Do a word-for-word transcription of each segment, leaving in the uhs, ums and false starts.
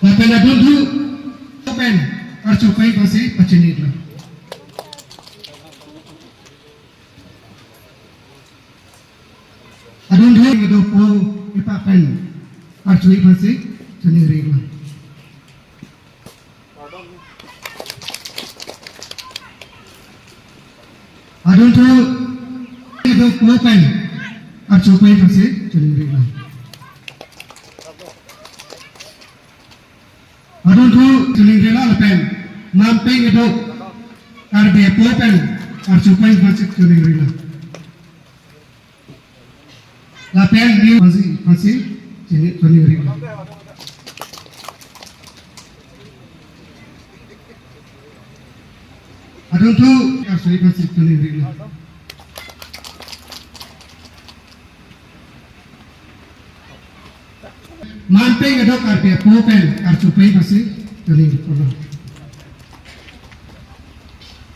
Lapen adunthu pen archupei aphansi pachini-iklo. Adunthu kedo po epa pen archupei aphansi chiningri-iklo. Adunthu kedo po pen archupei aphansi chiningri-iklo. Adunthu chiningri-iklo lapen man pen kedo Karbi apo pen archupei aphansi chiningri-iklo. Lapen new aphansi, aphansi chini, chiningri-iklo. Adunthu archupei aphansi chiningri-iklo. Man pen kedo Karbi apo pen archupei aphansi chiningri-iklo.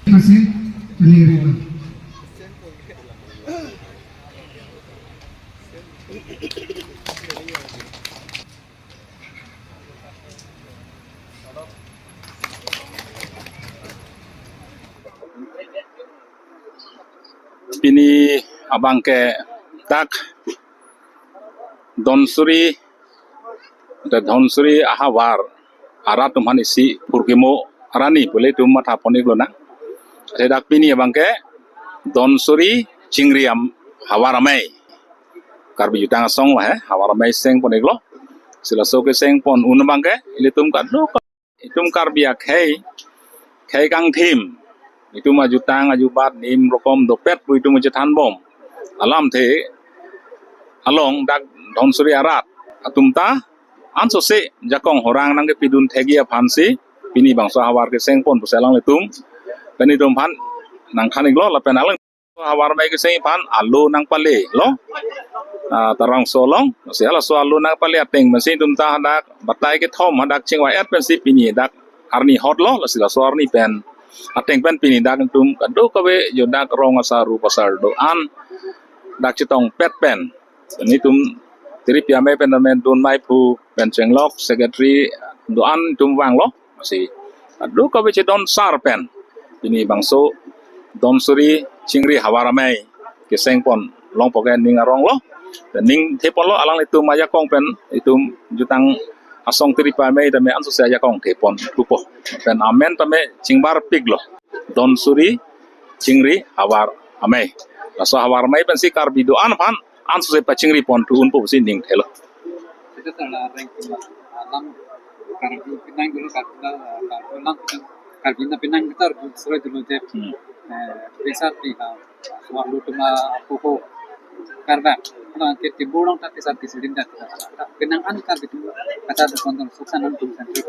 Aphansi chiningri-iklo. Pini abangke dak Dhansiri, te Dhansiri ahavar arat atum aphan isi phurkimo arni pu ilitum matha pon-iklonang. Te dak pini abangke Dhansiri Chingri am-, Havar Amei. Karbi Jutang Asong lahei Havar Amei seng pon-iklo. Si laso keseng pon un abangke ilitum kadokave, itum Karbi akhei, khei kangthim, itum ajutang ajubat nim rokom dopet pu itum chethanbom. Alamthe along dak Dhansiri arat atum ta ansose jakong horang nangkepidun thekji aphansi pini bangso havar keseng pon pusi alanglitum pen itum aphan nangthan-iklo lapen alang havar amei keseng aphan alo nangpalelo. Ah, Tarangso along, si halaso alo nangpale ateng pensi itum ta hadak batai kethom hadak chingvai-et pensi pini dak arni hotlo, lasi laso arni pen ateng pen pini dak itum kadokave jo dak rong asar rup asar do-an dak chetongpet pen, pini itum tiri pi amei pen amen dun mai phu pen chenglok secretary do-an itum vanglo. Lasi kadokave chedon sar pen pini bangso Dhansiri Chingri Havar Amei keseng pon longpo ke ning aronglo. Pen ning theponlo alanglitum ajakong pen itum jutang asong tiri pi amei tame ansose ajakong thepon thupo. Pen amen tame chingbarpiklo, Dhansiri Chingri Havar Amei. Laso Havar Amei pensi Karbi do-an aphan ansose pachingri pon thu unpo pusi ning thelo. Sita sala reng alam Karbi penang dulu, Karbi la, Karbi alam penang, Karbi na penang kita dulu sore dulu je. Hmm. Eh, besar di la, suar lu tuma kuku Karbi. Kalau angkir timbul dong tapi sar di silinda. Penang an Karbi tu kata ada kontrol suksan an tum sentri.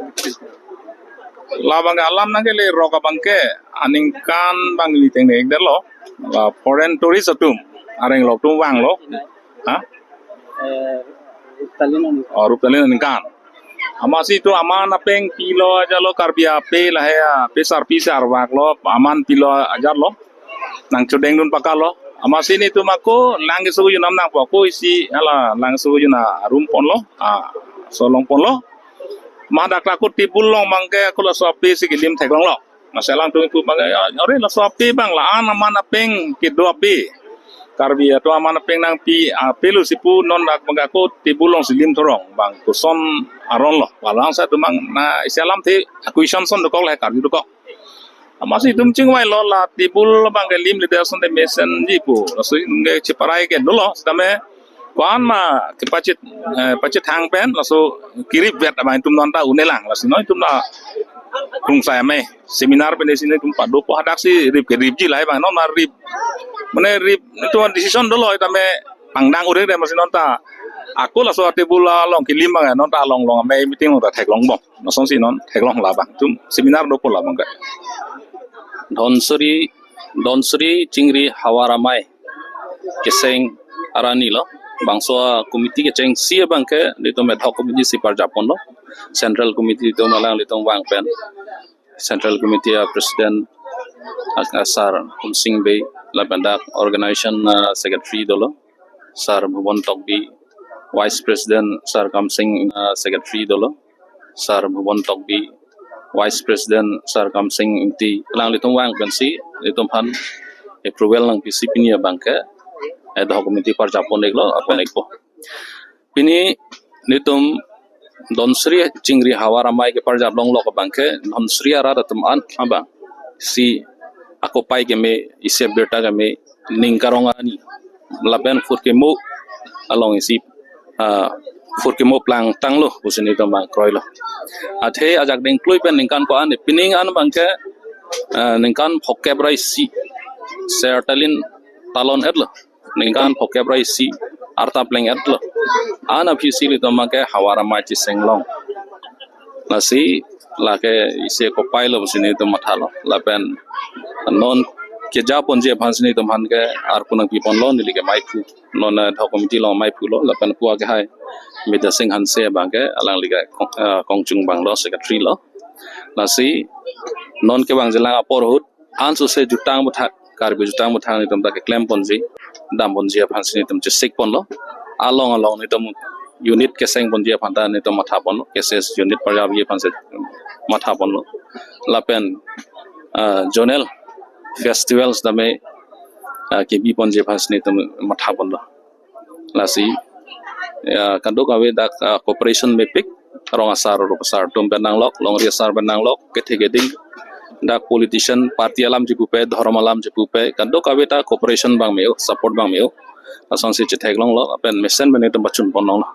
Labang alam nangkele rok abangke aningkan bang ini tengne ekdetlo. La foreign tourist atum areng lok atum vanglo. Ha? Eh, Ruptalin aningkan. Oh, Ruptalin aningkan. Amatsi itum aman apeng pilo ajatlo Karbi ape lahei ape sarpi sarvaklo aman pilo ajatlo. Nangchodengdun pakalo. Amatsi nelitum ako lang keso junam nangpo ako isi hala lang keso juna arum ponlo. Ah, solong ponlo. Ma dak ako table along abangke ako laso ape si kelim theklonglo. Lasi alangtum itum abangke, ya, ore laso ape abang la-an aman apeng kedo ape. Karbi atum aman apeng nangpi ape lo si pu non dak abangke ako table along si lim thorong abang koson aron lo. Walang sa itum abang na isi alamthe question son dokok lahei Karbi dokok. Amatsi itum chingvailo la table abangke limledet asonte mesenji pu. Laso itum ke cheparai ke dolo sitame ko-an ma kepachit, eh, pachethang pen laso keripvet abang itum non ta un-elang, lasi non itum la krungsai amei seminar pen isi nelitum padopo hadak si rip keripji lahei abang non ma rip. Mane rip itum decision dolo sitame pangdang uring de amatsi non ta ako laso table along kelim abang non ta along along amei meeting along ta theklongbom. Lasonsi non theklong labang itum seminar dopo labang ke. Dhansiri, Dhansiri Chingri Havar Amei keseng arni lo. Bangso committee kechengsi abangke nelitum ad hoc committee si parjap ponlo. Central committee itum alanglitum vang pen. Central committee a president a, a sir Kumsing Bey lapen dak organization a secretary dolo. Sir Bhuban Tokbi, vice president sir Kamsing a secretary dolo. Sir Bhuban Tokbi, Vice President Sir Kamsing Ingti, alanglitum vang pensi nelitum aphan approval nangpisi pini abangke ad hoc committee parjap pon-iklo, pon-ikpo. Pini nelitum Dhansiri Chingri Havar Amei keparjap longlok abangke Dhansiri arat atum an abang si akopai keme, isi abirta keme, ning karong ani lapen phurkimo along isi, ah, phurkimo plangtanglo pusi nelitum abang kroilo. Athe ajak dengklui pen ningkan ko-an, pining an abangke, ah, ningkan phokep ra isi ser talin talon-etlo, ningkan phokep ra isi arta pleng-etlo. An aphi si nelitum abangke Havar Amei cheseng long. Lasi lake isi akopailo pusi nelitum mathalo. Lapen non keja ponji aphan si nelitum aphan ke arpu nangpi ponlo, neli ke maiphu. Non ad hoc committee along maiphulo, lapen pu akehai Bidya Sing Hanse abangke alangli ke kong-, ah, kongchungbang lo, secretary lo. Lasi non kevangjilang apor ahut ansose jutang aputhak, Karbi jutang aputhak nelitum ta keklem ponji, dam ponji aphan si nelitum chesik ponlo. Along along nelitum unit keseng ponji aphan ta nelitum matha ponlo, K C S unit parjapji aphan si matha ponlo. Lapen, ah, zonal festivals tame, ah, kebi ponji aphan si nelitum matha ponlo. Lasi, ya, kadokave dak, ah, cooperation mepik, rong asar, rup asar atum pen nanglok, longri asar pen nanglok, kethe keding, dak politician, party alam chepupe, dhorom alam chepupe, kadokave ta cooperation abang me-o, support abang me-o. Lasonsi chetheklonglo, lapen mesen pen nelitum pachun ponlonglo.